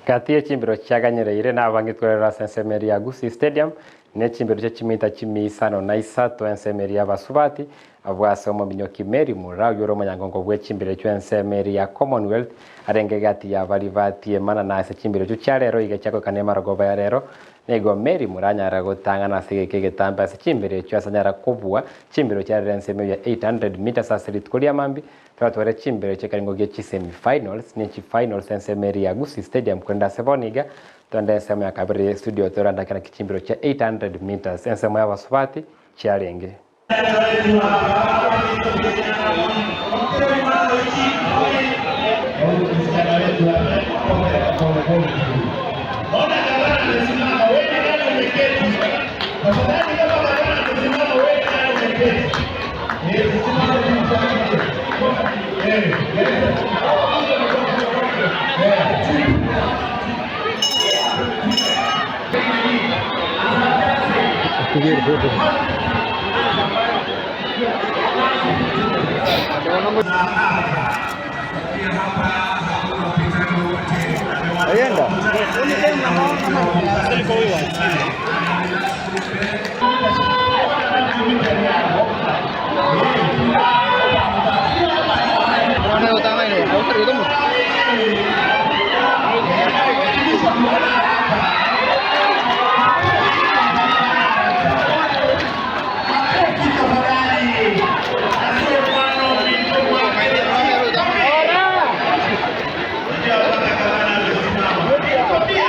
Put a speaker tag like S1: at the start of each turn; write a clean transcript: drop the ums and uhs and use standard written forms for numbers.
S1: Gati ye chimbero chiaganyereire nabang'etwe rero ase ensemo eria ya Gusii Stadium, ne chimbero chia chimita chimia isano na isato ensemo eria y'abasubati, abwo ase omominyoki Mary Mura oyio ore omonyangongo bwe chimbero echio ensemo eria ya Commonwealth arenge gati ya baria batiemana na ase chimbero echio chia rero iga chiagoikana emarogoba ya rero nigo Mary Mura anyara gotang'ana ase egeka egetambe ase chimbero echio ase anyara kobua chimbero chia rero ensemo eyio ya 800 metres ase rituko ria mambia Toratware chimbero chi'ekerengo gie chisemi finals ne chifinals ensemo eria ya Gusii Stadium korende ase bono iga twende ensemo ya kabere ye studio torandake naki chimbero chia 800 metres ensemo y'abasubati chiarenge.